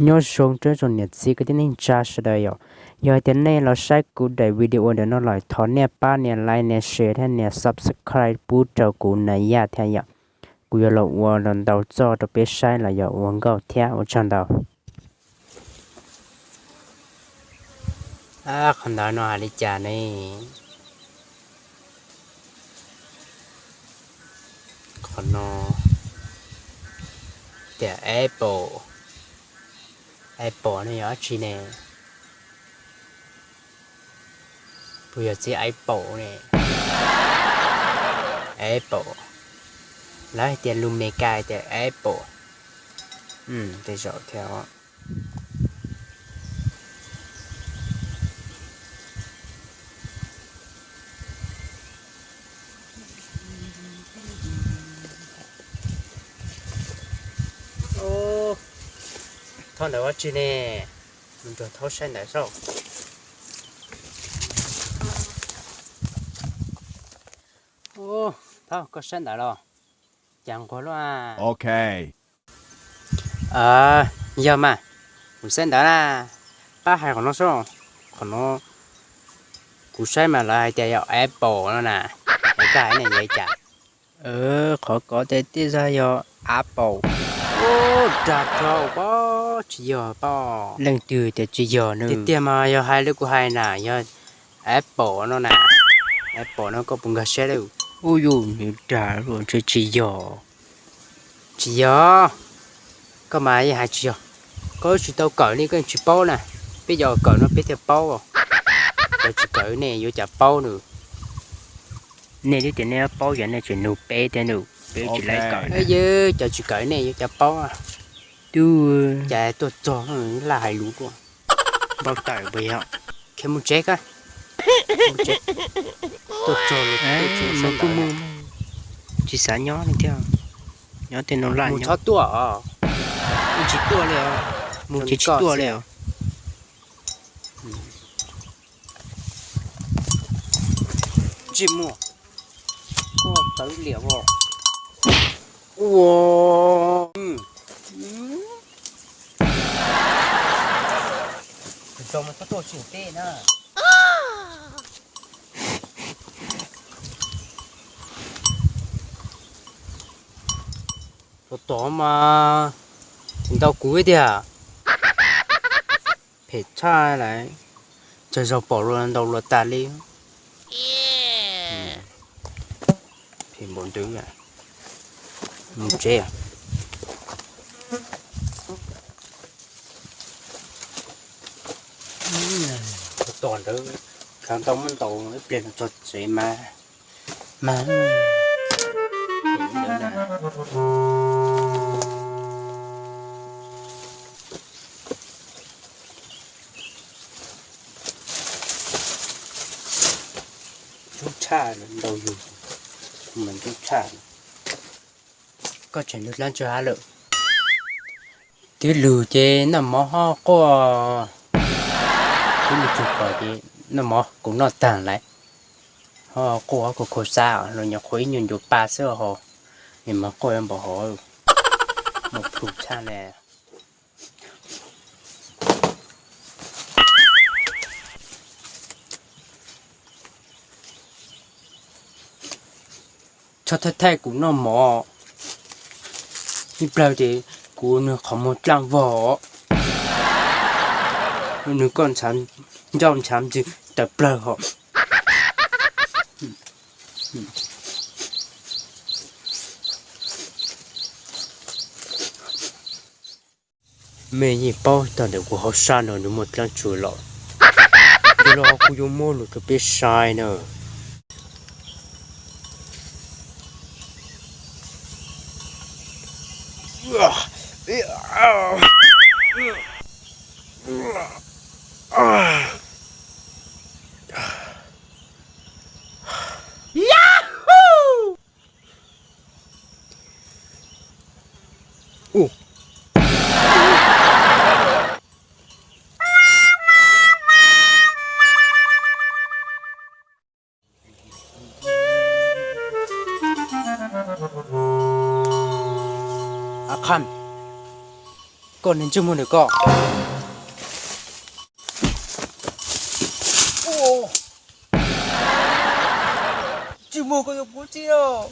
Nyob zoo tsoom niam txiv kwv tij neej tsa sawv daws yom. Yog hais tias nej los saib kuv daim video ntawm no lawm, thov nej pab nias like, nias share thiab nias subscribe pub rau kuv na yaj thiab yom. Kuv yuav los ua los ntau txoj rau peb saib los yog ua nkauj thiab. Ua tsaug ntau. Qhov ntawd no hais li cas ne? Qhov no tias apple. Apple no yog dab tsi ne? Puas yog txiv apple ne? Apple. Lawv hais tias lus Meskas tias apple. Tej zaum thiab. Thaub ntawd ua tsi ne? Mus nrog Thaub saib ntawd saib. Thaub, koj saib ntawd los? Cas nquag luaj. Yog mas, kuv saib ntawd na. Pab hais qhov no saib. Qhov no kuv saib mas lawv hais tias yog apple no na. Lawv kaj hais ne yog li cas? Qhov ko tias tej zag yog apple. Ub, dag rau pob, tsis yog pob. Leej twg tias tsis yog nws? Tiag tiag mas yog hais li kuv hais na, yog apple no na. Apple no koj puas nkag siab lawm? Ub, yus nws dag luaj, ntshe tsis yog. Tsis yog. Koj mas yeej hais tsis yog. Koj tsis tau kawm li koj tsis paub na. Peb cov kawm no peb thiaj paub. Cov tsis kawm nej yuav cas paub nws. Nej twb tias nej paub, yog nej tsis nug peb thiab nws, peb tsis laib kawm. Yog cov tsis kawm nej yuav cas paub. Twb cas tuaj txog laj hais lus tuaj. Npau taws puas yog? Khiav mus tsev koj. Tuaj txog lawm, kuj mus, tsis xav nyob li thiab. Nyob tej no laj, mus txhob tuaj os. Mus tsis tuaj li os. Mus tsis tuaj li os. Ntsej muag, koj tawv liam os. Ua, kuv tso mas txhob tuaj tsis teb na. Tod tod mas tsis ntau kuv ib tiag. Phem tshaj lawm, tsawg zaug pom luag ntau luag tas li. Phem npaum ntawd, mus tsev. Tos ntawd, khav ntau muab ntaus ib pliag txog tsev mas, mas ntub tshaj, ntau yus mas ntub tshaj. Koj tseem nug dlaab tsi hab lawm? Twb lug ces noj mov ho quaj, twb lug txug kom ces noj mov kuv noj taag lawm, ho quaj kuv khuv xab los nyuam qhuav ib nyuag ncuav pa xwb ho, es mas quaj npaum hov, muaj plhu tshaj le. Txhob thaij thaij kuv noj mov, ib plawg ces kuv nws qhov muag dlaaj vog, nws koj ncauj ntxhaav ntxwg tawm plawg hov. Mej yeej paub tag ntawm kuv hauv sab no nws muaj dlaab tsi los, yog los kuv yuav muab nws rau peb saib na. Koj niag ntsej muag ntawm koj, ntsej muag koj yuav puv tsi os?